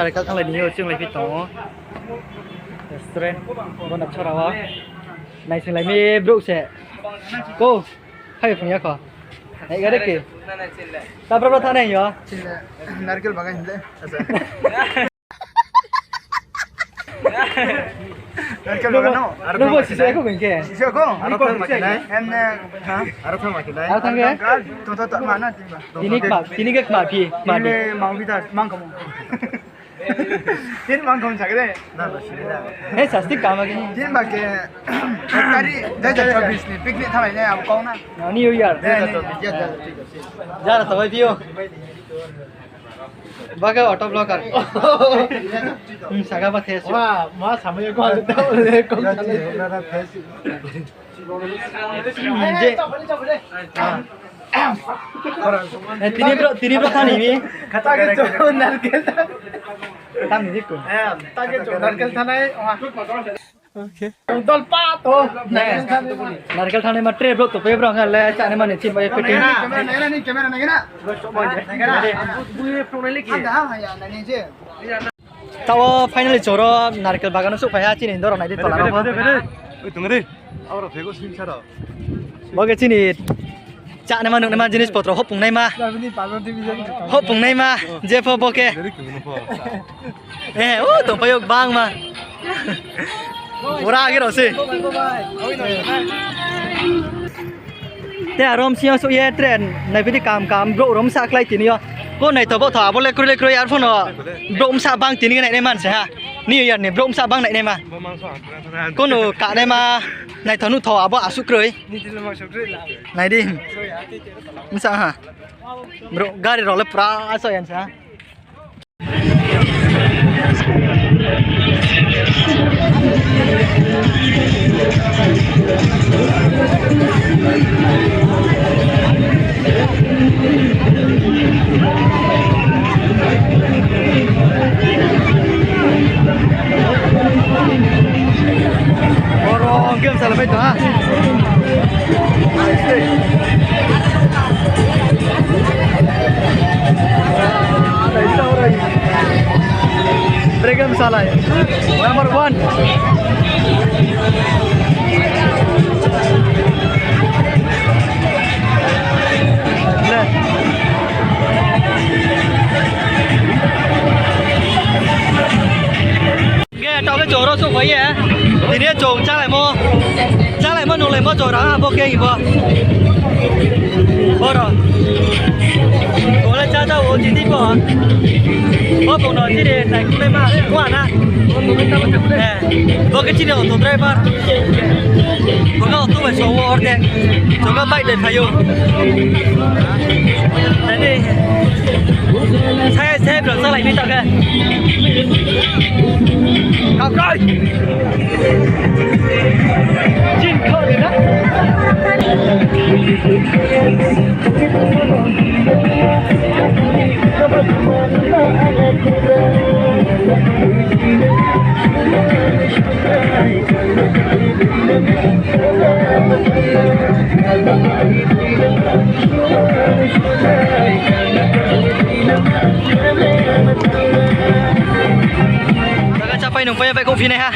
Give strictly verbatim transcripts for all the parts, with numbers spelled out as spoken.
Are kha thanglai ni yo chunglai phi tong ou. Restaurant. Bo na chora wo. Naising lai mi brouh se. Ko. Hai phung ya kho. Hai gare ke. Ta bro bro thanai yo. Chile. Narkel bagan le. Narkel bagan no. Nungbo sisa ko bengke. Sisa ko. Aro thang ma khe nai. Em ne. Ha? Aro thang ma khe nai. Aro thang ke? To to to ma na timba. Tini kma, tini ke kma phi, kma phi. Tini mang phi ta, mang kamo. Tin mang kong sakre. Na, na, sini na. He, sasti kama kini. Tin ba ke, tari, dua hajar chobis ni picnic thalai nai, abo kau na. Na, New Year. Dua hajar chobis, ya, ya, ya. Jara to bai phi ou. Baga auto blocker. Hmm, saga ba thes. Wa, ma samai ko, le kong. Je. Eh, tini bro, tini bro thani mi. Kata ke jo narkel. Tam ni ko. Eh, ta ke jo narkel thanai, oha. Okay. Dol pa to. Narkel thanai ma tre bro to pe bro ngal le chani mani chin bai peti. Camera nai na, ni camera nai na. Ada ha ya na ni je. Taoh finally choro narkel bagan o souhphai ha chini Indo rao nai di tola rao pho. Oi, tong di. Aro phego sing sa rao. Bo khe chini chanaima nungnaima jinis potro hopungnaima. Hopungnaima, jepho bo khe. Eh, o tongpai ou bangma. Pura age rao se. Te aro msing yo souh ye train nai phi di kam kam brouh rao bsa klái tini yo. Ko naitho bo tho abo le kroi le kroi arphuh no brouh bsa bang tini nai nai man se ha. New Year ni brouh bsa bang nai nai ma. Kono kanaima naitho nuh tho abo asuh kroi. Nai di. Bsa ha. Brouh gari rao le pura aso yan sa. Oro game salai pai tong ha. Break game salai. Number one. Le. Hingkhe taoh khe chung oro souhphai ye, tini chung chálaimo, chálaimo nunglaimo jora ha bo khe bo. Boro. Bo le chájao, titi bo. Bo bung no chini naikhouhnaima, kua na. Eh, bo khe chini auto driver. Bo khe auto bai so wo ordek. Chung khe bike bai phai ou. Nai di. Sai, sai, bro, chálaiphi tong khe. Kakrai! Chin kha le na? Chápai nungpai ya bai khouhphi nai ha.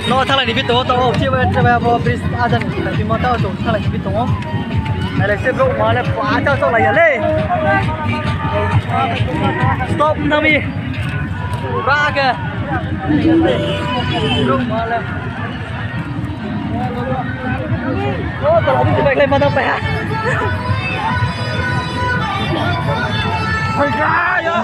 No thalai ni phi tong ou, tong ou, chibai chibai abo bridge ajan ni phi mo tao chung thalai ni phi tong ou. Nai le se brouh ma le pha chá chá lai ya le. Stop na mi. Ra khe. Brouh ma le. O, tala di bai khlai ma tang pai ha. Pai kha ya.